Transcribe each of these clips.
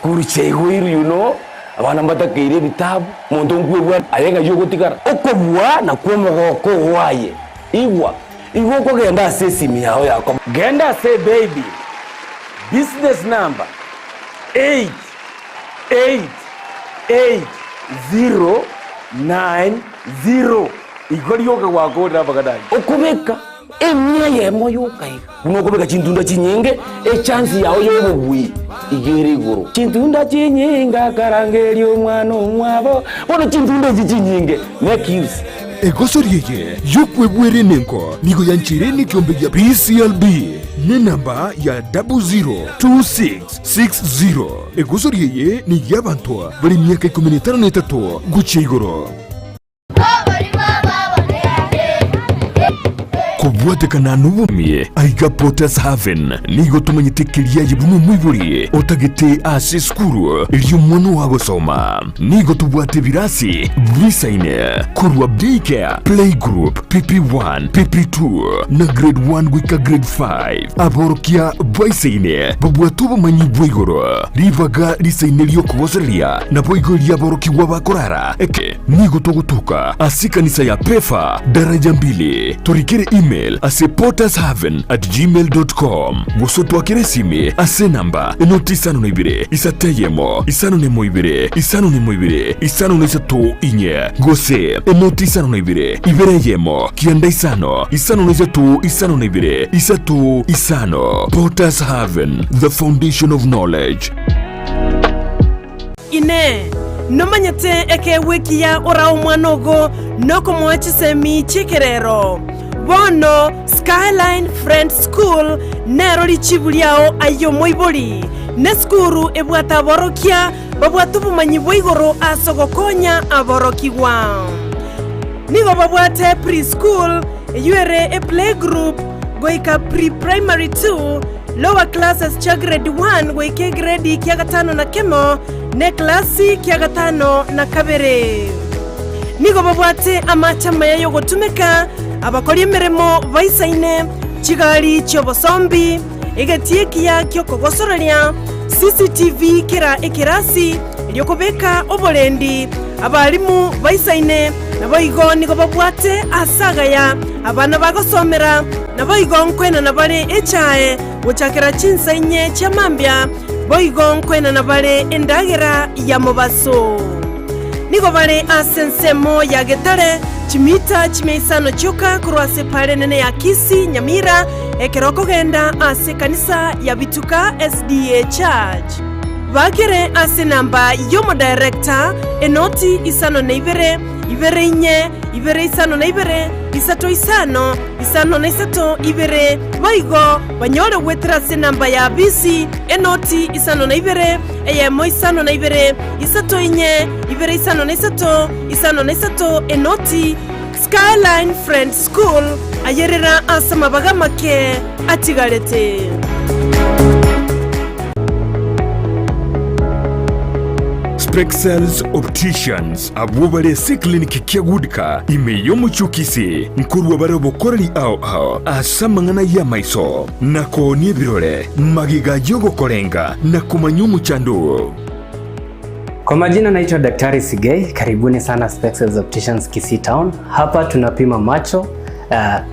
Chisukuru chiaigoirwe you know, abana mbatakeire ebitabu, omonto nkwebwa aye ng'ai ogotigara. Okobua nakwo omogoko oo aye. Igwa, igo okogenda ase esimi yao ya koba. Genda ase eBaybill, business number 8888090, igo rioka gwakorire amang'ana ayio. Okobeka Emia eyemo yoka iga. Buna okobeka chintunda chinyinge, echansi yao y'obobui iga ere igoro. Chintunda chinyinge akarangeria omwana omwabo. Bono chintunda echi chinyinge make use. Egosori eye y'okwebwera enengo nigo yancheire nekiombe gia PCLB nenamba ya 002660. Egosori eye ney'abanto bare emiaka ikomi na etano na etato gochia igoro. Kobwatekana nobomi aiga Potter's Haven nigo tomanyete keria aye buna omoibori otagete ase esukuru eria omwana oo agosoma. Nigo tobwate ebirasi bisaine korwa Daycare, Playgroup, PP1, PP2 na Grade 1 goika Grade 5. Aborokia baisaine babwate obomanyi bwa igoro, ribaga risaine riokogosereria naboigo eriaborokigwa bakorara eke Nigo togotoka ase ekanisa ya Pefa, daraja mbili. Torikere email ase pottershaven at gmail dot com gose otwakere esimi ase enamba enoti isano na ibere isato eyemo isano na emo ibere isano na emo ibere isano na isato inye gose enoti isano na ibere ibere eyemo kianda isano isano na isato isano na ibere isato isano. Potters Haven, the foundation of knowledge. Inee! Nomanyete ekeegwa ekiya orae omwana ogo nokomoa chisemi chi'ekerero? Bono Skyline Friends School nero richibu riao aye omoibori. Nesukuru ebwate aborokia babwate obomanyi bwa igoro ase ogokonya aborokigwa. Nigo babwate pre-school eyio ere eplaygroup goika pre-primary two, Lower classes chia grade one goika egredi kia gatano na kemo, na eklasi kia gatano na kabere. Nigo babwate amache amaya y'ogotumeka, abakori emeremo baisaine, chigari chi'obosombi, egetii ekiya gi'okogosoreria, CCTV kera ekerasi, erio kobeka oborendi, abalimu baisaine, naboigo nigo babwate aase agaya abana bagosomera, Naboigo nkoenana bare echae gochakera chinsa inye chia mambia, boigo nkoenana bare endagera ya mobaso. Nigo bare ase ensemo ya Getare, chimita chimia isano chioka korwa ase epaara enene ya Kisii, Nyamira, ekero okogenda ase ekanisa ya Bituka SDA Church. Bakere ase enamba y'omodirector, enoti isano na ibere, ibere inye, ibere isano na ibere, isato isano, isano na isato, ibere, boigo banyore goetera ase enamba ya bisi, enoti isano na ibere, eyemo isano na ibere, isato inye, ibere isano na isato, isano na isato, enoti. Skyline Friends School, ayerera ase amabaga amake atigarete. Spexels Opticians abwo bare ase eclinic kia Goodcar ime y'omochie o Kisii nkorwa bare obokoreri ao ao ase amang'ana y'amaiso na koonia ebirore magega y'ogokorenga na komanya omochando oo. Kwa majina naitwa Daktari Sigei, karibuni sana Spexels Opticians Kisii Town. Hapa tunapima macho uh,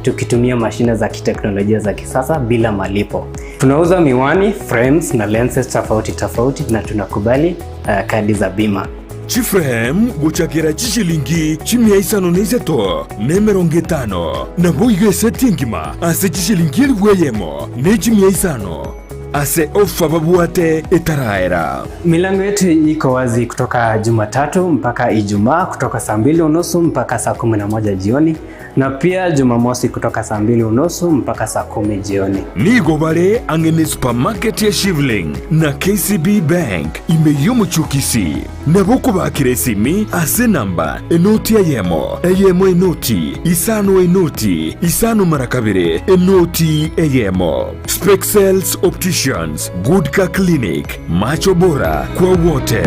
tukitumia mashine za kiteknolojia za kisasa bila malipo. Tunauza miwani, frames na lenses tofauti tofauti na tunakubali uh, kadi za bima. Chiframe gochakera chishilingi chimia isano na isato na emerongo etano, naboigo eseti engima ase chishilingi elifu eyemo ne chimia isano. Ase ofa babwate etaraera. Milango yetu iko wazi kutoka Jumatatu mpaka Ijumaa kutoka saa mbili unusu mpaka saa 11 jioni na pia Jumamosi kutoka saa mbili unusu mpaka saa kumi jioni. Nigo bare ang'e ne supermarket ya Shivling na KCB Bank ime y'omochie o Kisii. Nabo okobakera esimi ase enamba enoti eyemo, eyemo enoti, isano enoti, isano mara kabere, enoti eyemo. Spexels Opticians, Goodcar Clinic, Macho Bora kwa wote.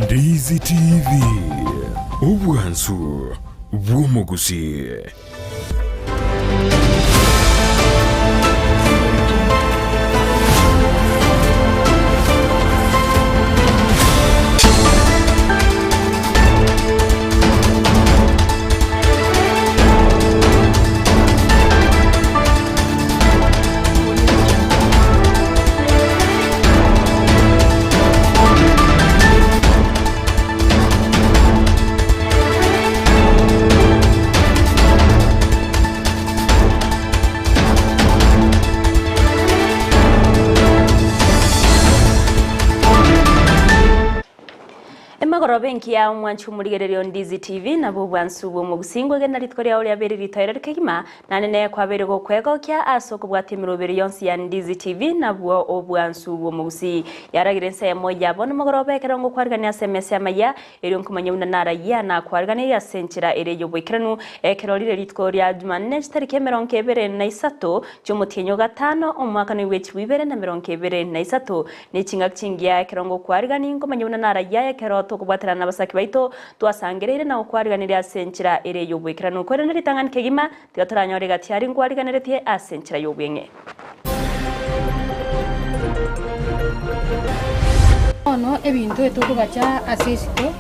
Ndizi TV, obwansu bw'omogusii. Emegoroba engiya omwanchi omorigereria o Ndizi TV nabwo obwansu bw'omogusii ngwegena rituko riao riabeire ritoereru kegima naende neye kwabeire gokwegokia ase okobwatia emeroberi yonsi ya Ndizi TV nabwo obwansu bw'omogusii yaragire ensemo ya bono mogoroba ekero ngokwarigania ase emesa y'amaya erio nkomanya buna narayia nakwariganirie ase enchera ere y'oboikeranu ekero rire rituko ria Jumanne chitariki emerongo ebere na isato chi'omotienyi o gatano omwaka noigwe 2023. Ne chingaki chingiya ekero ngokwarigani, nkomanya buna narayia ekero tokobwaterana nabasaki baito, twasangereire na gokwariganeria ase enchera ere y'oboikeranu. Korende ritang'ani kegima, tiga toranyore egati aria nkwariganeretie ase enchera y'obweng'e. Bono ebinto etokobacha ase esiko,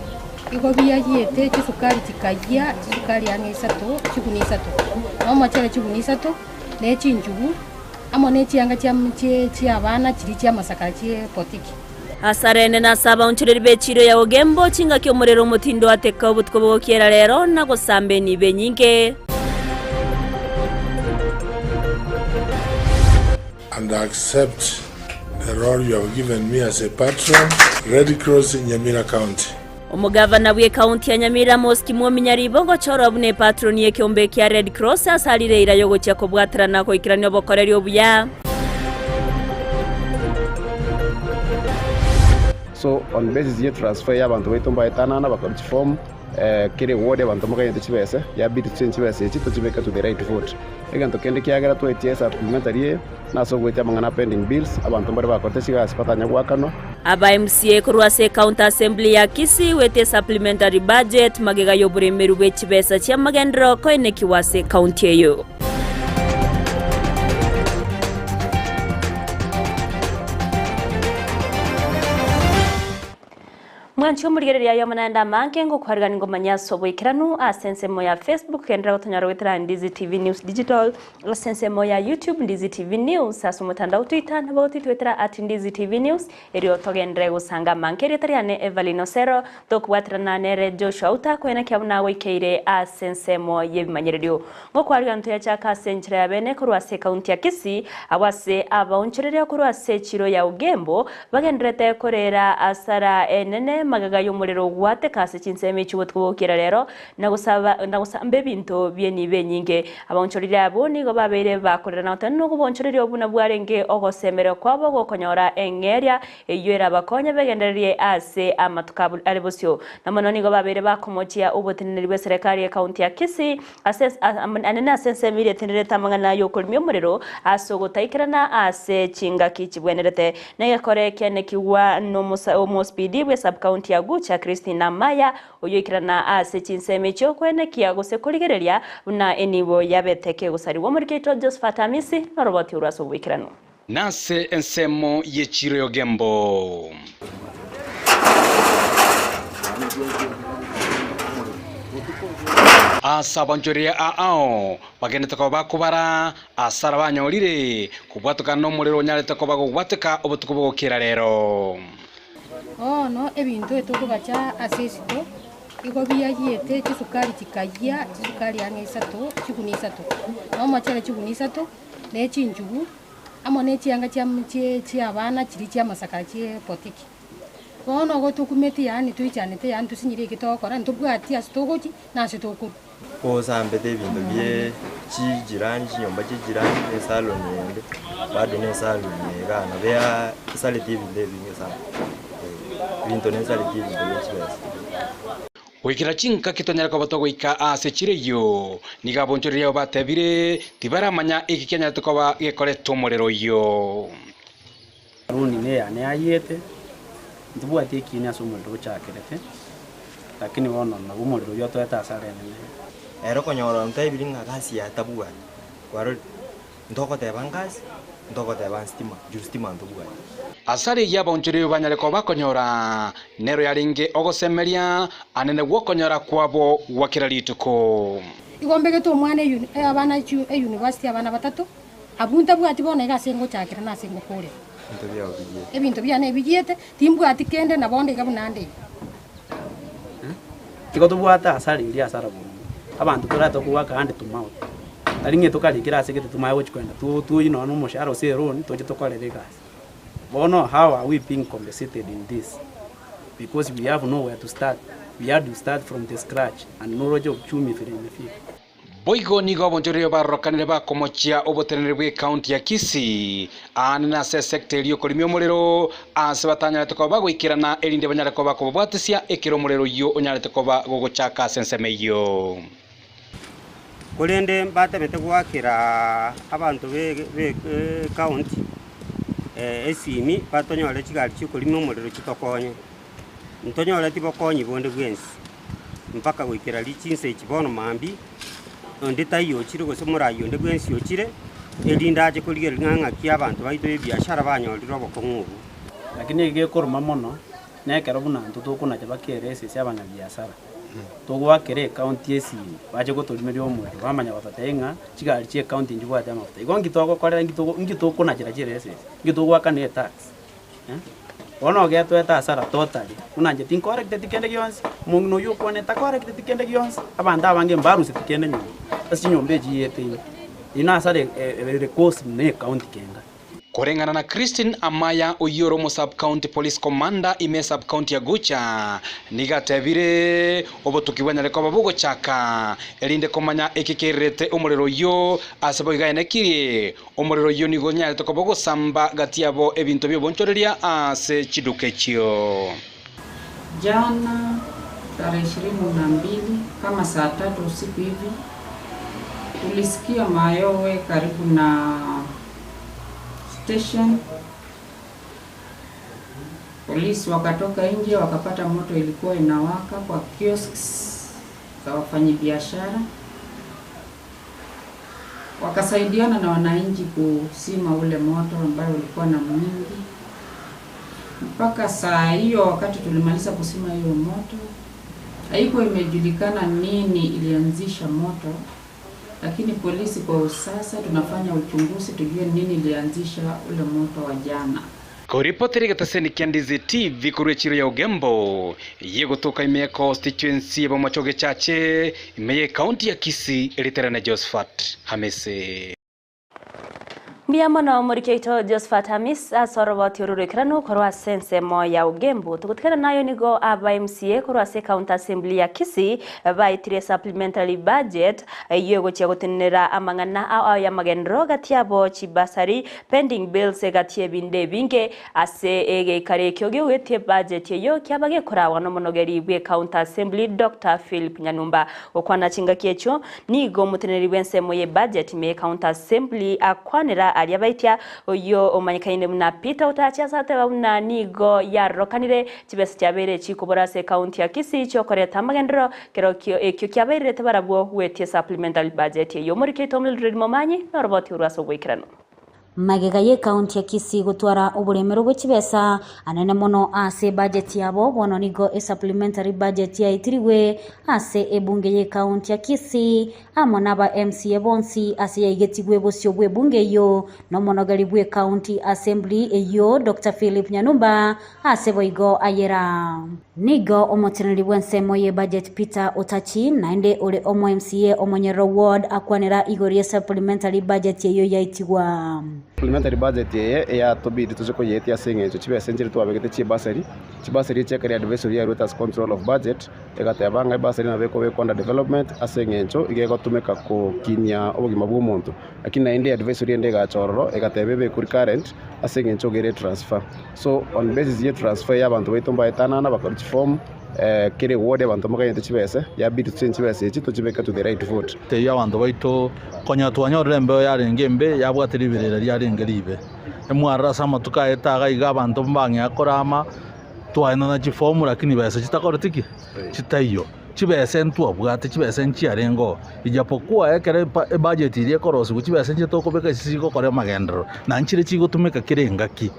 igo biayiete chisukari chikayia, chisukari ang'e isato, chigunia isato, na omochere chigunia isato, ne chinchugu. Amo ne chianga chi'abana chiria chi'amasakara chi'ebotiki. Asarende na ase abaonchoreri be chiiro ya Ogembo, chingaki omorero omotindo ateka obotuko bogokiera rero, na gosamba enibo enyinge. And accept the role you have given me as a patron, Red Cross Nyamira County. Omogavana bw'ekaunti ya Nyamira Amos Kimwomi Nyaribo gochorwa buna epatroni y'ekeombe kia Red Cross ase arire eira y'ogochia kobwaterana goikerania obokoreri obuya. So on basis ye transfer ya abanto baito mbaetanana bakora chiform kera eward abanto mbakanyete chibese yabidi tuchange chibese echi tochibeke to the right vote. Egento kende kiagera twetie esupplementary eye nase ogoetia amang'ana a pending bills abanto mbare bakorete chigasi batanya goakanwa. Aba MCA korwa ase County Assembly ya Kisii goetia Supplementary Budget magega y'oboremeru bwe chibesa chi'amagenderero koenekigwa ase ekaunti eyio. Mwanche omorigereria aye omonande amange ngokwarigani ngomanye ase oboikeranu ase ensemo ya Facebook genderera gotonyora goetera Ndizi TV News Digital ase ensemo ya YouTube Ndizi TV News ase omotandao Twitter nabo gotitwetera at Ndizi TV News erio togenderere gosanga amange erieta riane Evelyn Osero tokobwaterana nere Joshua Outa koenekia buna goikeire ase ensemo y'ebimanyererio Ngokwarigani toyachaka ase enchera ya bene korwa ase ekaunti ya Kisii abwo ase abaonchoreria korwa ase echiro ya Ogembo Bagendererete koreera asara enene magega y'omorero gwateka ase chinsemo echi obotuko bogokiera rero, na gosaba na gosamba ebinto bi'enibo enyinge. Abaonchoreria abwo nigo babeire bakorera na goteba nigo obonchoreria obwo buna bwarenge ogosemeria kwabo gokonyora eng'eria eyio erabakonye begendererie ase amatuko abo are bosio. Na mono nigo babeire bakomochia oboteneneri bw'eserekari y'ekaunti ya Kisii Ase anene ase ensemo eria etenerete amang'ana y'okorimia omorero ase ogotaikerana ase chingaki chibwenerete. Negekore ekianekigwa n'omospidi bwe sub-county ya Gucha Christine Amaya oyio oikerana ase chinsemo echio koenekia gose korigereria buna enibo yabete kegosarigwa. Omoriki oito Josephat Amisi noroboti orwo ase oboikeranu. Nase ensemo y'echiiro y'Ogembo. Ase abanchoreria aao bagenderete koba bakobara ase ara banyorire kobwatokana nomorero onyarete koba gogwateka obotuko bogokera rero. Bono ebinto etokobacha ase esiko, igo biayiete chisukari chikayia, chisukari ang'e isato, chigunia isato, na omochere chigunia isato, ne chinchugu, amo ne chianga chi'abana chiria chi'amasakara chi'ebotiki. Bono igo tokumeti yaani toichanete yaani tosinyire eki togokora, ntobwati ase togochia na ase tokorwa. Osambete ebinto bie chijirani, chinyomba chia ejirani, na esalon ende, bado na esalon eye igaa nabo ya esareti ebinto ebinge sana, eh, ebinto nesareti ebinto bia chibesa. Goikera chingaki tonyare koba togoika aase chire eyio, nigo abonchoreria abo batebire, Tibaramanya eki kianyarete koba gekoreta omorero oyio. Aroni neyane yayiete, ntibwati ekieni ase omorero ochakerete, lakini bono nabo omorero oyio otoete asara enene. Ere okonyora ontebirie ng'a gasi yaye tabwati, kwarorire? Ntogoteba ngasi, ntogoteba stima, juu stima ntobwati. Ase aria abaonchoreria banyare koba bakonyora, nero yarenge ogosemeria anene gw'okonyora kwabo gwa kera rituko. Igo mbegete omwana eyuni abana echi eyunivasiti abana batato, abwo ntabwati bono iga ase ngochakera na ase ngokorera. Ebinto biao bigiete. Ebinto biane ebigiete, timbwati kende na bono iga buna nde iga. Tigo tobwate asara eria asara boronge. Abanto torate goaka hand to mouth. Tari ng'a tokarikera ase gete tomanye gochia kogenda tuoyie nonya na omoshahara gose eloan toche tokorere egasi. Bono how are we being compensated in this? because we have nowhere to start, we had to start from the scratch and noroche uchumi vile imefika. Boigo nigo obonchoreria barokanire bakomochia oboteneneri bw'ecounty ya Kisii, aane nase esecta eria y'okorimia omorero, ase batanyarete koba bagoikerana erinde banyare koba bakobabwatisia ekero omorero oyio onyarete koba gogochaka ase ensemo eyio. Korende mbatemete goakera abanto b'ecounty esimi batonyore chigari chi'okorima omorero chitokonye. Ntonyoreti bokonyi bonde bwensi mpaka goikera chinsa echi bono mambia, onde taiyo ochire gose morayi onde bwensi ochire, erinde ache korigereria ng'a ng'aki abanto baito b'ebiashara banyorire obokong'u obwo. Lakini eke gekoruma mono, nekero buna intwe tokonacha bakere esese abanyabiasara, togoakera ecounty esimi, bache gotorimeria omorero, bamanya gototebia ng'a chigari chia ecounty nchibwate amafuta. Igo nki togokorera nki togo nki tokonachera chiresesi, nki togoakana etax eh. Bono ogetoeta hasara totally, buna inche tinkorecteti kende gionsi, omong'ina oywo okwane takorecteti kende gionsi, abanto abange mbaruseti kende nyomba, ase chinyomba echi chiete ime. Eyio na hasara ere costly na ecounty kenga. Koreng'ana na Christine Amaya oyio ore omo-sub-county police commander ime esub-county ya Gucha, nigo atebire, Obotuki bwanyare koba bogochaka, erinde komanya eki kererete omorero oyio, ase boigo aenekirie, omorero oyio nigo onyarete koba ogosamba gati yabo ebinto bi'obonchoreria ase chiduka echio. Jana tarehe ishirini na mbili kama saa tatu usiku hivi tulisikia mayowe karibu na station. Polisi wakatoka nje wakapata moto ilikuwa inawaka kwa kiosks za wafanyabiashara, wakasaidiana na wananchi kusima ule moto ambayo ulikuwa na mwingi. Mpaka saa hiyo wakati tulimaliza kusima hiyo moto, haikuwa imejulikana nini ilianzisha moto, lakini polisi kwa usasa tunafanya uchunguzi tujue nini ilianzisha ule moto wa jana. Koripotera egetaseni kia Ndizi TV korwa echiro ya Ogembo, yegotoka ime ya constituency ya Bomachoge Chache, ime ye county ya Kisii, eriterane Josephat Hamisi. Mbuya mono omoriki oito Josephat Hamis ase oroboti oru roikeranu korwa ase ensemo ya Ogembo. Togotigana nayo nigo aba MCA korwa ase County Assembly ya Kisii baetire supplementary budget eyio egochia gotenenera amang'ana ao ao y'amagenderero gati yabo chibasari, pending bills gati y'ebinde ebinge ase egeikaro ekio geugetie budget eyio kiaba gekoragwa nomonogeri bwe County Assembly Doctor Philip Nyanumba. Gokwana chingaki echio Nigo omoteneneri bw'ensemo ye budget ime ye County Assembly akwanera aria baitia oyio omanyekaine buna Peter Otachi ase ateba buna nigo yarokanire chibesa chiabeire chikobora ase ecounty ya Kisii chiokoreta amagenderero kero ekio kiabairerete barabwo gwetia supplementary budget eyio omoriki oito Mildred Momanyi noroboti orwo ase oboikeranu. Magega y'Ekaunti ya Kisii gotwara oboremero bwe chibesa anene mono ase ebudget yabo, bono nigo esupplementary budget yaetirigwe ase ebunge y'Ekaunti ya Kisii amo naba MCA bonsi ase yaigetigwe bosio bw'ebunge eyio nomonogeri bw'Ecounty Assembly eyio Doctor Philip Nyanumba ase boigo ayera. Nigo omoteneneri bw'ensemo ye budget Peter Otachi naende ore omo MCA o Monyerero Ward akwanera igoro ye supplementary budget eyio yaitigwa. Supplementary budget eye eyatobidi toche koyeetia ase eng'encho chibesa nchire twabegete chie bursary, chibursary echi ekero advisory yaruete ase control of budget, egateba ng'a ebursary nabo ekobekwa under development ase eng'encho iga egotumeka kokinia obogima bwa omonto. Lakini naende advisory ende egacha ororo egateba ebekwe recurrent ase eng'encho iga ere transfer. So on basis ye transfer eye abanto baito mbaetanana bakarwa chiform kera eward abanto mbakanyete chibese yabidi tochange chibesa echi tochibeke to the right vote. Tebia abanto baito, Konya twanyorire embeo yarenge embe, yabwate riberera riarenge riibe. Emwarora ase amatuko aye taga iga abanto mbang'ea korama, twaenana chifomu lakini besa chitakoreti ki? Chitaiyo. Chibesa ntwabwate, chibesa nchiarenge oo, ijapokuwa ekero ebudget eria ekorosigwa chibesa nchire tokobeka ase chigokora amagenderero, na nchire chigotumeka kera engaki.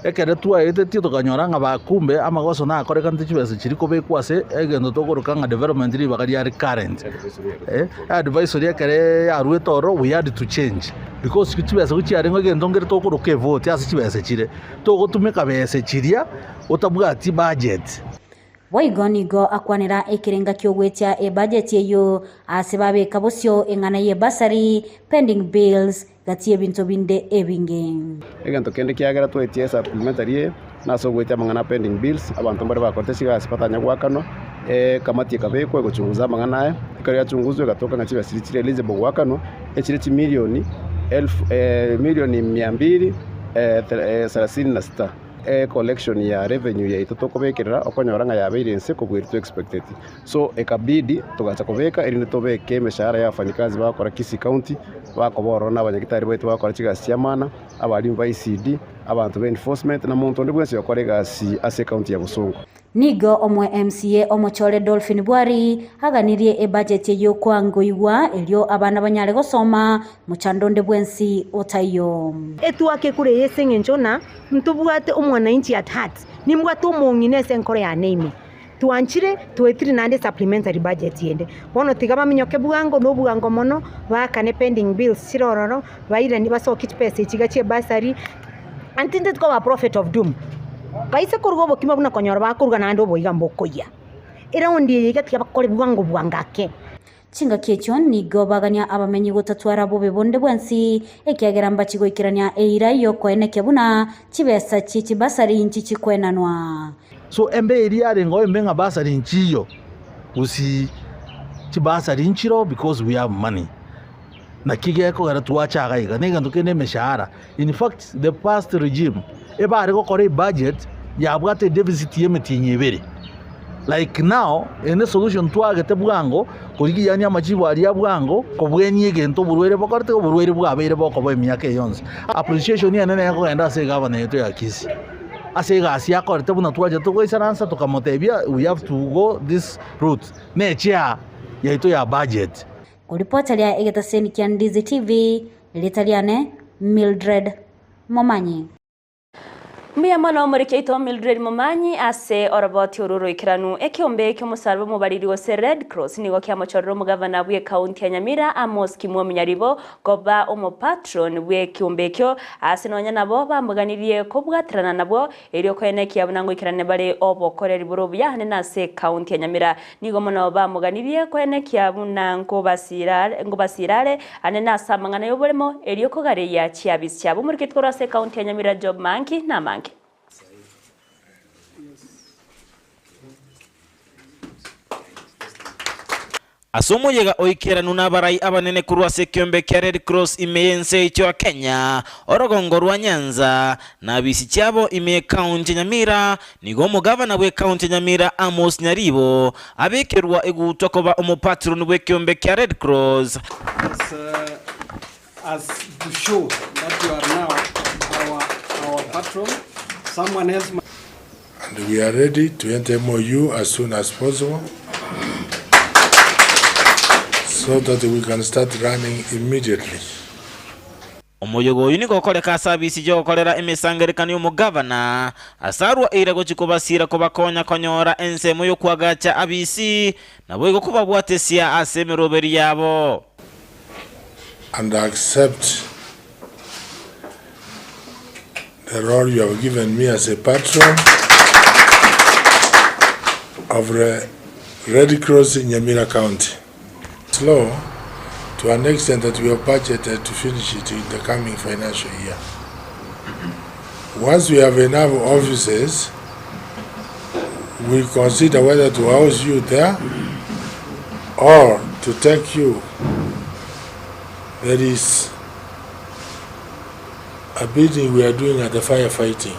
Ekero twaetetie tokanyora ng'a ba kumbe amagoso nakorekanete chibesa chiria kobekwa ase egento tokoroka ng'a development ribaga ria recurrent. Advisory ekero yaruete ororo we had to change because chibesa gochiarenge egento nkere tokoroka evote ase chibesa chire, togotumeka besa chiria otabwati budget. Boigo nigo akwanera ekerenga ki'ogwetia ebudget eyio ase babeka bosio eng'ana y'ebasari, pending bills, gati y'ebinto binde ebinge. Egento kende kiagera twetie esupplementary eye, Nase ogoetia amang'ana a pending bills, abanto mbare bakorete chigasi batanya goakanwa, ekamati ekabekwa egochunguza amang'ana aya, ekero yachunguzwa egatoka ng'a chibesa chiria chire eligible goakanwa, echire chimilioni elfu milioni mia mbili sarasini na sita. Ecollection ya revenue yaito tokobekerera okonyora ng'a yabeire inse kobua eria toexpecteti. So ekabidi togacha kobeka erinde tobeke emeshahara ya wafanyikazi bagokora Kisii County, bakoba ororo na abanyagitari baito bagokora chigasi chi'amana, abalimu ba ECD, abanto ba enforcement, na monto onde bwensi ogokora egasi ase ecounty ya Bosongo. Nigo omoe MCA omochore Dolphin Bwari aganirie ebudget eyio koangoigwa erio abana banyare gosoma mochando onde bwensi otaiyo. Etwake kure eye ase eng'encho ng'a ntobwate omwananchi at heart, nimbwate omong'ina ase enkoro yane ime. Twanchire twetire naende supplementary budget ende. Bono tiga baminyoke bwango na obwango mono, baakane pending bills chire ororo, bairanie basokie chibesa echi iga chia bursary, and intwe tikoba prophet of doom. Baise koruga obokima buna konyora bakoruga naende oboiga mbokoyia. Eraundi eye iga tiga bakore bwango bwango ake. Chingaki echio nigo bagania abamenyi gotatwara bobe bonde bwensi, ekiagera mbachi goikerania eira y'okoenekia buna chibesa chie chibasari nchichikwenanwa. So embe eria yarengeo embe ng'a bursary nchiyo gusii chibasari nchiroo because we have money. Naki gekogera twacha iga iga, na egento kende emeshahara. In fact the past regime ebare gokora ebudget yabwate edeficit ya emetienyi ebere. Like now ende solution twagete bwango korigia yaani amachibu aria bwango kobwenia egento oborwaire bokorete oborwaire bwabeire bokoba emiaka eye yonsi. Appreciation enene ekogenda ase egavana yaito ya Kisii ase egasi akorete buna twachete goisaransa tokamotebia we have to go this route na echair yaito ya budget. Koripoteria egetaseni kia Ndizi TV, erieta riane Mildred Momanyi. Mbuya mono omoriki oito Mildred Momanyi ase oroboti oru oroikeranu. Ekeombe ki'omosaraba omobariri gose Red Cross nigo kiamochorire omogavana bw'ekaunti ya Nyamira Amos Kimwomi Nyaribo koba omopatron bw'ekeombe ekio ase nonya nabo bamoganirie kobwaterana nabwo erio koenekia buna ngoikerane bare obokoreri bore obuya ande nase ekaunti ya Nyamira. Nigo mono bamoganirie koenekia buna nkobasiira are ande nase amang'ana y'oboremo, erio kogareia chiabisi chiabo. Omoriketi korwa ase ekaunti ya Nyamira Job Manki namange. Ase omoyega oikeranu nabarai abanene korwa ase ekeombe kia Red Cross ime y'ense yaito ya Kenya, orogongo rwa Nyanza, na abisi chiabo ime y'ekaunti ya Nyamira, nigo omogavana bw'ekaunti ya Nyamira Amos Nyaribo abekerwa egutwa koba omopatroni bw'ekeombe kia Red Cross. As, uh, as to show that you are now our, our patron, someone else And we are ready to enter MOU as soon as possible so that we can start running immediately. Omoyega oyio nigo okoreka ase abisi y'ogokorera emesangererekano y'omogavana, ase arua eira gochia kobasiira kobakonya konyora ensemo y'okoagacha abisi, naboigo kobabwatesia ase emeroberi yabo. And accept the role you have given me as a patron of the Red Cross in Nyamira County. Slow to an extent that we have budgeted to finish it in the coming financial year. Once we have enough offices, we consider whether to house you there or to take you. There is a building we are doing at the firefighting.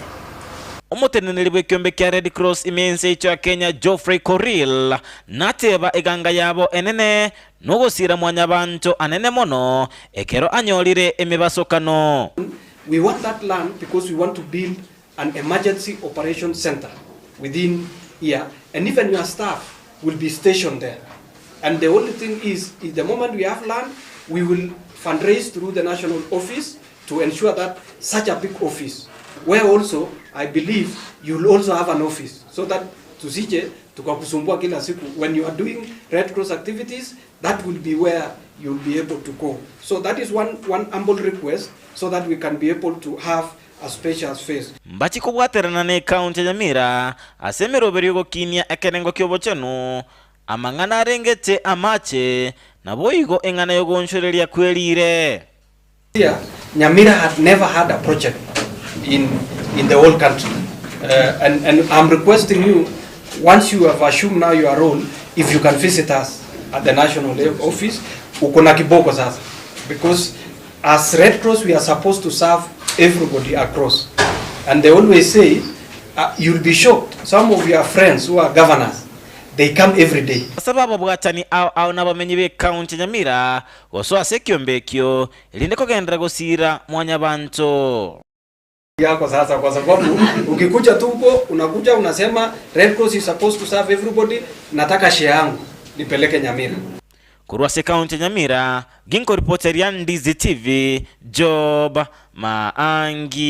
Omoteneneri bw'ekeombe kia Red Cross ime y'ense yaito ya Kenya Geoffrey Korir nateba eganga yabo enene nogosiira mwanyabanto anene mono ekero anyorire emebasokano. We want that land because we want to build an emergency operation center within here and even your staff will be stationed there and the only thing is, is the moment we have land we will fundraise through the national office to ensure that such a big office where also I believe you'll also have an office so that tusije tukakusumbua kila siku when you are doing Red Cross activities that will be where you'll be able to go so that is one, one humble request so that we can be able to have a spacious face. Mbachie kobwaterana n'Ekaunti ya Nyamira ase emeroberi y'ogokinia ekerengo ki'obochenu, amang'ana arengete amache, naboigo eng'ana y'ogoonchoreria kwerire. Here, Nyamira had never had a project in, in the whole country. Uh, and, and I'm requesting you, once you have assumed now your role, if you can visit us at the national office, uko na kiboko sasa. Because as Red Cross, we are supposed to serve everybody across. And they always say, you'll be shocked, some of your friends who are governors, they come every day. Ase bababwatani ao ao nabamenyi b'ekaunti ya Nyamira gosoa ase ekiombe ekio, erinde kogenderera gosiira Mwanyabanto. Yako sasa kwa sababu ukikuja tu huko unakuja unasema Red Cross is supposed to serve everybody, nataka share yangu nipeleke Nyamira. Korwa ase ekaunti ya Nyamira, ginkoripoteria Ndizi TV, Job Maangi.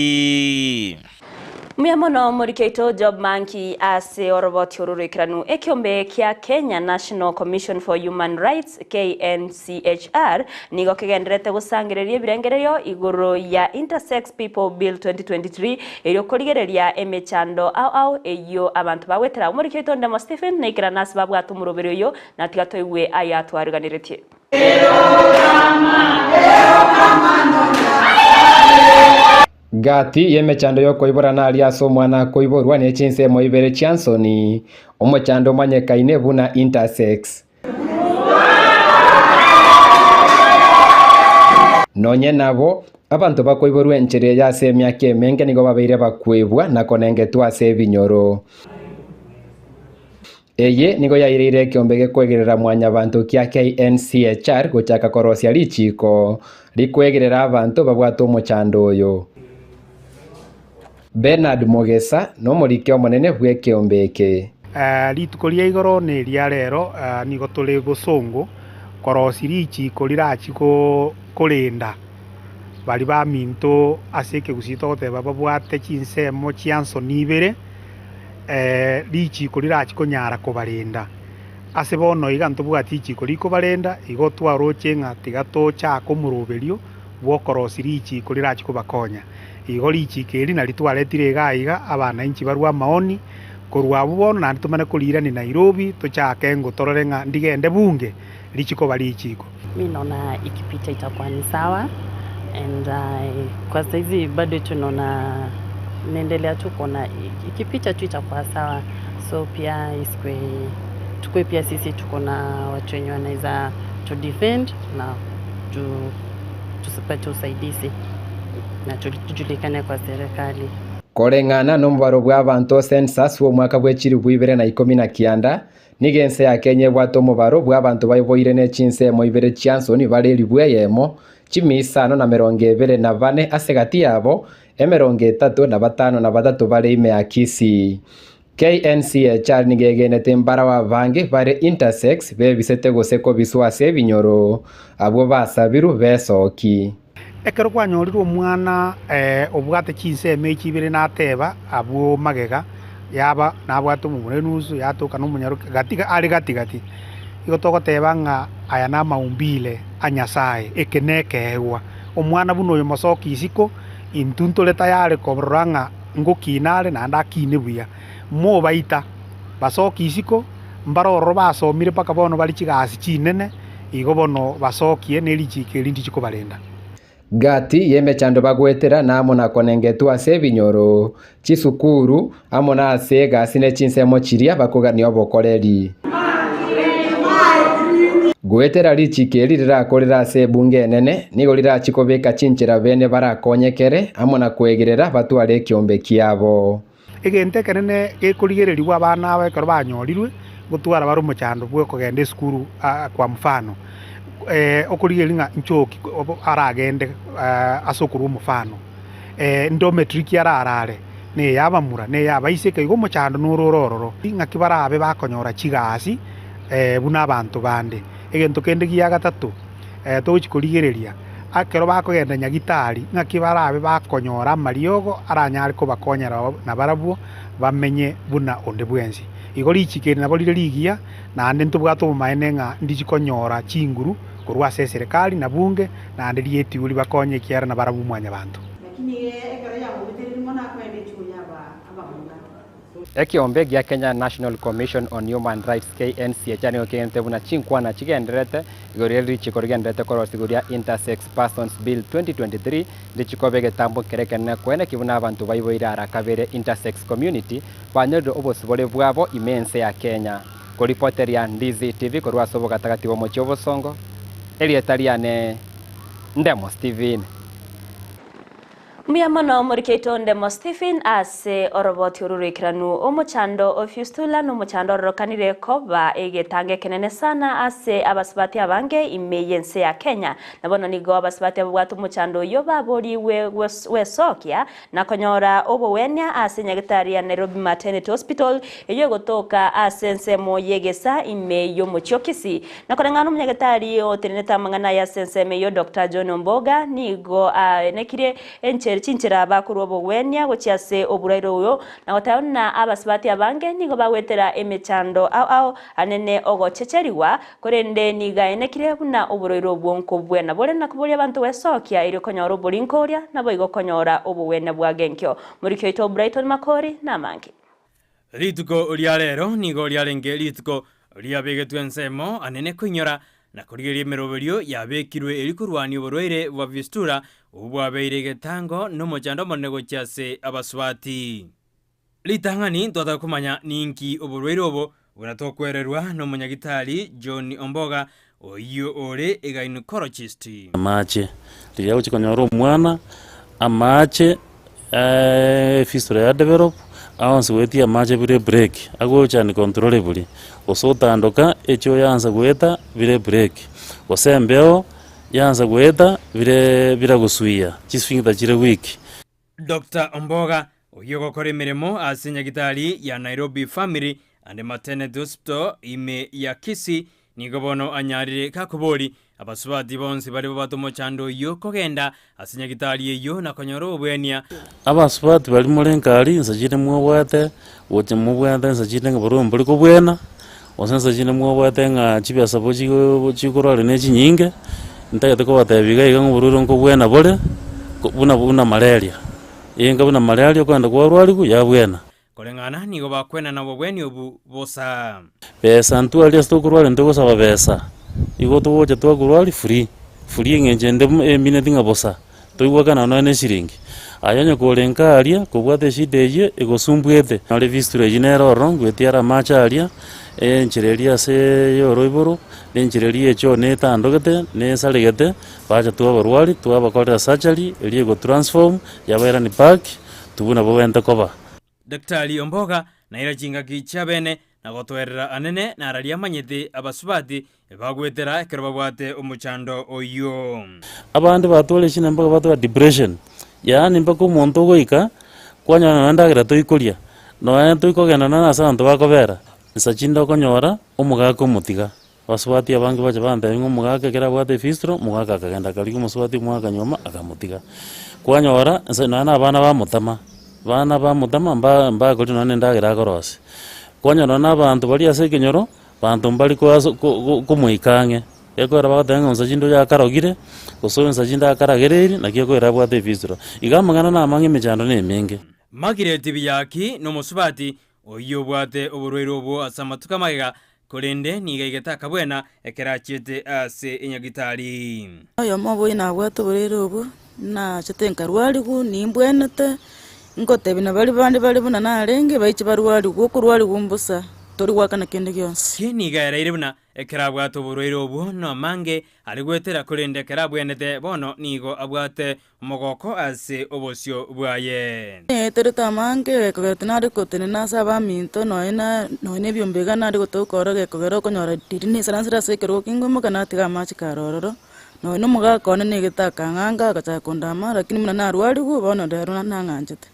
Mbuya mono omoriki oito Job Manki ase oroboti oro roikeranu. Ekiombe kia Kenya National Commission for Human Rights, KNCHR, nigo kegendererete gosangereria ebirengererio igoro ya Intersex People Bill 2023 erio korigereria emechando ao ao eyio abanto bagwetera. Omoriki oito Ndemo Stephen naikerana ase babwate omoroberi oyio na tiga toigwe aya twariganiretie. Gati y'emechando y'okoiborana aria ase omwana akoiborwa ne chinsemo ibere chia nsoni, omochando omanyekaine buna intersex. Nonye nabo, abanto bakoiborwa enchera eye ase emiaka emenge nigo babeire bakwebwa na konengetwa ase ebinyoro. Eye nigo yaireire ekeombe gekoegerera mwanyabanto kia KNCHR gochaka korosia richiiko rikoegerera abanto babwate omochando oyo. Bernard Mogesa nomoriki omonene bw'ekeombe eke. Rituko ria igoro neria rero nigo tore bosongo korosia richiiko rirachie korenda baria baminto ase ekegusii togoteba babwate chinsemo chia nsoni ibere. Richiiko rirachie konyara kobarenda. Ase bono iga ntobwati richiiko rikobarenda, igo twaroche ng'a tiga tochake omoroberio bw'okorosia richiiko rirachie kobakonya. Igo richiiko eri nario twaretire iga aiga, abanainchi barue amaoni, korwa abwo bono naende tomane koriirania Nairobi, tochake ng'o torore ng'a ndigende bunge richie koba richiiko. Mi naona ikipita itakuwa ni sawa and kwa saizi bado tunaona naendelea tu kuona ikipita tu itakuwa sawa, so pia isikue tukue pia sisi tuko na watu wenye wanaweza tu defend na tu, tusipate usaidizi na tujulikane kwa serikali. Koreng'ana nomobaro bw'abanto census bw'omwaka bwe chilifu ibere na ikomi na kianda, nigo ense ya Kenya ebwate omobaro bw'abanto baiboire ne chinsemo ibere chia nsoni bare elifu eyemo, chimia isano na merongo ebere na bane ase gati yabo, emerongo etato na batano na batato bare ime ya Kisii. KNCHR nigo egenete mbarabwo abange bare intersex bebisete gose kobiswa ase ebinyoro, abwo basabirwe besoki. Ekero kwanyorire omwana obwate chinsemo echi ibere nateba abwo magega, yaba nabwate omomura enusu, yatoka nomonyaroke gati are gati gati. Igo togoteba ng'a aya namaumbile a Nyasaye, eke nekeegwa. Omwana buna oyo mosoki isiko, intwe ntore tayari korora ng'a ngokina are naende akine buya. Mobaita, basoki isiko, mbare ororo basomire mpaka bono bare chigasi chinene, igo bono basokie ne richiiko eri ndichi kobarenda. Gati y'emechando bagoetera na amo na konengetwa ase ebinyoro, chisukuru, amo na ase egasi ne chinsemo chiria bakogania obokoreri. Goetera richiiko eri rirakorere ase ebunge enene, nigo rirachie kobeka chinchera bene barakonyekere amo na koegerera batware ekiombe kiabo. Egento ekenene gekorigererigwa abana aba ekero banyorirwe, ngotwara bare omochando bw'okogenda esukuru kwa mfano, okorigereria ng'a nchoki aragende ase okorwa omofano, ndometry ki ararare, na eya abamura, na eya abaiseke, igo omochando noro ore ororo. Ng'aki barabe bakonyora chigasi buna abanto bande. Egento kende gia gatato, togochia korigereria, ekero bakogenda nyagitari, ng'aki barabe bakonyora amariogo aranyare kobakonyera nabarabwo bamenye buna onde bwensi. Igo richiko eri nabo rire rigiya, naende ntobwate obomaene ng'a ndichi konyora chinguru korwa ase eserekari na bunge, naende rietiwe ribakonye ekiagera nabarabwo mwanyabanto. Lakini ekero yamobetereirie mono akoenda echuo y'abamura. Ekeombe gia Kenya National Commission on Human Rights, KNCHR, nigo kegentete buna chinkwana chigendererete igoro ye richiko rigendererete korosigwa ria Intersex Persons Bill 2023 ndichikoba egetambo kere ekenene koeneki buna abanto baiboire ara kabere intersex community banyorire obosibore bwabo ime ense ya Kenya. Koripoteria Ndizi TV korwa ase obogatagati bw'omochie obosongo, erieta riane Ndemo Stephen. Mbuya mono morikeito Ndemo Stephen ase oroboti oru roikeranu. Omochando o fistula nomochando ororokanire koba egetango ekenene sana ase abasubati abange ime y'ense ya Kenya. Na bono nigo abasubati ababwate omochando oyio baborigwe gwesokia na konyora obogwenia ase nyagetari ya Nairobi Maternity Hospital eyio egotoka ase ensemo y'egesa ime y'omochie o Kisii. Na koreng'ana nomonyagetari otenenete amang'ana aya ase ensemo eyio Doctor John Omboga nigo aenekirie enchera chinchera bakorwa obogwenia gochia ase oborwaire oyo na goteba buna abasubati abange nigo bagoetera emechando ao ao anene ogochecherigwa korende nigo aenekire buna oborwaire obwo nkobwena bore na koboria abanto gwesokia erio konyora oborinko oria naboigo konyora obogwenia bwa genkio. Moriki oito Brighton Makori namange. Rituko ria rero nigo riarenge rituko riabegetwe ensemo anene koinyora na korigereria emeroberio yabekirwe erio korwania oborwaire bwa Fistula obwo bwabeire egetango na omochando omonene gochia ase abasubati. Ritang'ani ntwataka komanya ninki oborwaire obo buna tokwererwa nomonyagitari John Omboga oyio ore egynecologist. Amache, riria agochia konyora omwana, amache efistula ya develop, aonsi goetia amache bire break, agocha uncontrollably, gose otandoka echoo yaansa goeta bire break, gose embeo yaansa goeta bire biragosuia, chisphincter chire weak. Doctor Omboga, oyio ogokora emeremo ase nyagitari ya Nairobi Family and Maternity Hospital ime ya Kisii, nigo bono anyarire gakobori abasubati bonsi baria babwate omochando oyio kogenda ase nyagitari eyio na konyora obobwenia. Abasubati baria more nkari inse chinde mwobwate, gocha mobwate inse chinde ng'a barobwo mbori kobwena, gose inse chinde mwobwate ng'a chibesa bo chigo chikorwaria ne chinyinge, ntagete kobatebia iga iga ng'a oborwaire nkobwena bore, ko buna buna malaria, enga buna malaria okogenda kwarwariwa yabwena. Koreng'ana nigo bakwenana obobweni obu bosa. Besa ntwari ase tokorwaria ntogosaba besa, igo togocha twakorwaria free, free eng'encho ende emineti ng'a bosa, toigwakana nonya na eshiringi. Aye onye kore nka aria, kobwate eshida eyio egosumbuete. Nore fistula eyio nere ororo, ngoetiara amache aria, enchera eria ase ya oroiboro, na enchera eria ya echoo netandogete, nesaregete, bacha twabarwaria, twabakorera surgery, eria egotransform, yabairani back, to buna bobwenerete koba. Daktari Omboga naira chingaki chiabene na gotoerera anene nararia amanyete abasubati bagwetera ekero babwate omochando oyio. Abande batware chinde mpaka batware depression, yaani mpaka omonto ogoika, kwanyora nonya endagera toikoria, nonya toikogenda nonya ase abanto bakobera, nsa chinde okonyora, omogaka omotiga. Abasubati abange bacha bantebia ng'a omogaka ekero abwate efistro, omogaka akagenda akarigia omosubati omwaka nyuma akamotiga. Kwanyora nse nonya na abana bamotama, bana bamotama mba mbakoria nonya na endagera akorosia. Kwanyora nonya na abanto baria ase ekenyoro, banto mbari koaso ko- ko- komoika ang'e, ekero bagoteba ng'a onsa chinde oyo akarogire, gose onsa chinde akaragereirie, naki ekoira abwate efistro. Iga amang'ana na amang'e emechando na emenge. Margaret Biyaki nomosubati Oyio obwate oborwaire obwo ase amatuko amagega, korende nigo aigete akabwena ekero achiete ase enyagitari. Oyomo obo nabwate oborwaire obwo, nachete nkarwarigwa, nimbwenete, ngotebia na baria bande bare buna narenge, baiche barwarigwe, okorwarigwa mbosa, tori goakana kende gionsi. Ki nigo aereire buna Ekero abwate oborwaire obwo namange are goetera, korende ekero abwenete bono nigo abwate omogoko ase obosio bwaye. Neeterete amange, gekogera tinare gotenena ase abaminto, nonya na nonya na ebiombe iga nare gotoka ororo gekogera okonyora riria naisaransire ase ekerogo kingoimoka natiga amache kare ororo, nonya na omogaka one negete akang'anga agachaka kondama, lakini buna narwarigwe bono rero nang'anchete,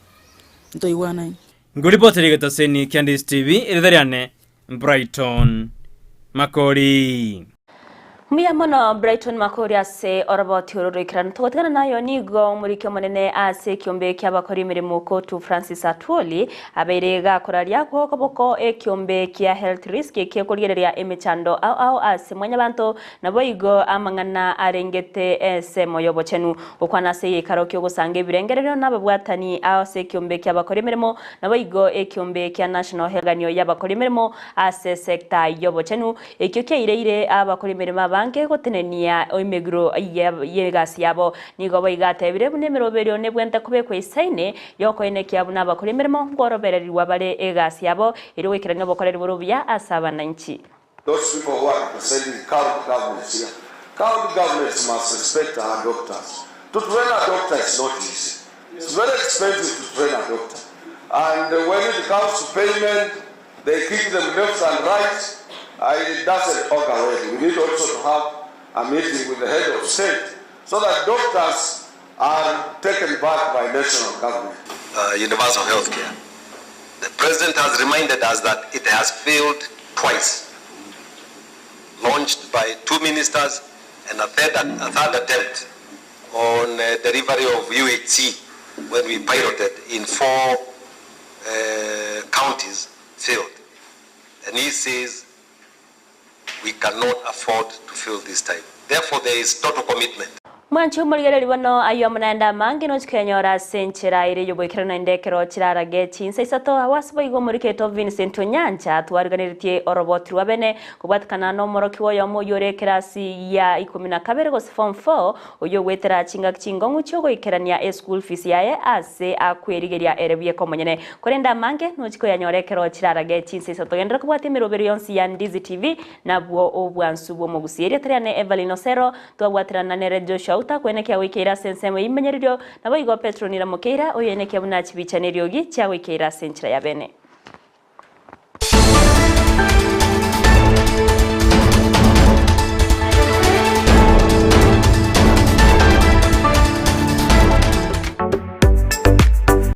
ntoigwanaine. Ngoripoteria egetaseni kia Ndisi TV, erieta riane Brighton Makori. Mbuya mono Brighton Makori ase oroboti oro roikeranu. Togotigana nayo nigo omoriki omonene ase ekiombe ki'abakori emeremo Kotu Francis Atwoli abeire gakoraria gw'okoboko ekiombe kia Health Risk ekekorigereria emechando ao ao ase mwanyabanto naboigo amang'ana arengete ensemo y'obochenu. Gokwana ase egeikaro ki'ogosanga ebirengererio nababwatani ase ekiombe ki'abakori emeremo naboigo ekiombe kia National Health Eganio y'abakori emeremo ase sector y'obochenu Ekio kiaireire abakori emeremo abange gotenenia emegiro y'egasi yabo. Nigo boigo atebire buna emeroberio nebwente kobekwa isaine y'okoenekia buna abakori emeremo nkorobererigwa bare egasi yabo, erio goikerania obokoreri bore obuya ase abananchi. Those people who are representing county governments here, county governments must respect our doctors. To train a doctor is not easy. It's very expensive to train a doctor. And when it comes to payment, They kick them left and right, it doesn't augur well. We need also to have a meeting with the head of state so that doctors are taken back by national government. Universal health care. The President has reminded us that it has failed twice, launched by two ministers and a third, a third attempt on delivery of UHC when we piloted in four counties failed. And he says we cannot afford to fail this time. Therefore, there is total commitment. Mwanche omorigereria bono ayio amo naende amange nochi koyanyora ase enchera ere y'oboikeranu naende ekero chirarage chinsa isato agwo ase boigo omoriketo Vincent Onyancha twariganeretie oroboti rwa bene kobwatekana nomorokigwa oyomo oyio ore ekerasi ya ikomi na kabere gose form four Oyio ogwetera chingaki chingong'u chi'ogoikerania eschool fees yaye ase akwerigeria ere bweka omonyene. Korende amange nochi koyanyora ekero chirarage chinsa isato. Genderera kobwatia emeroberi yonsi ya Ndizi TV nabwo obwansu bw'omogusi. Erieta riane Evelyn Osero, twabwaterana nere Joshua Outa kwenekia goikeira ase ensemo y'eimenyererio, naboigo Petronila Mokeira oyoenekia buna chibicha neriogi chiagoikeira ase enchera ya bene.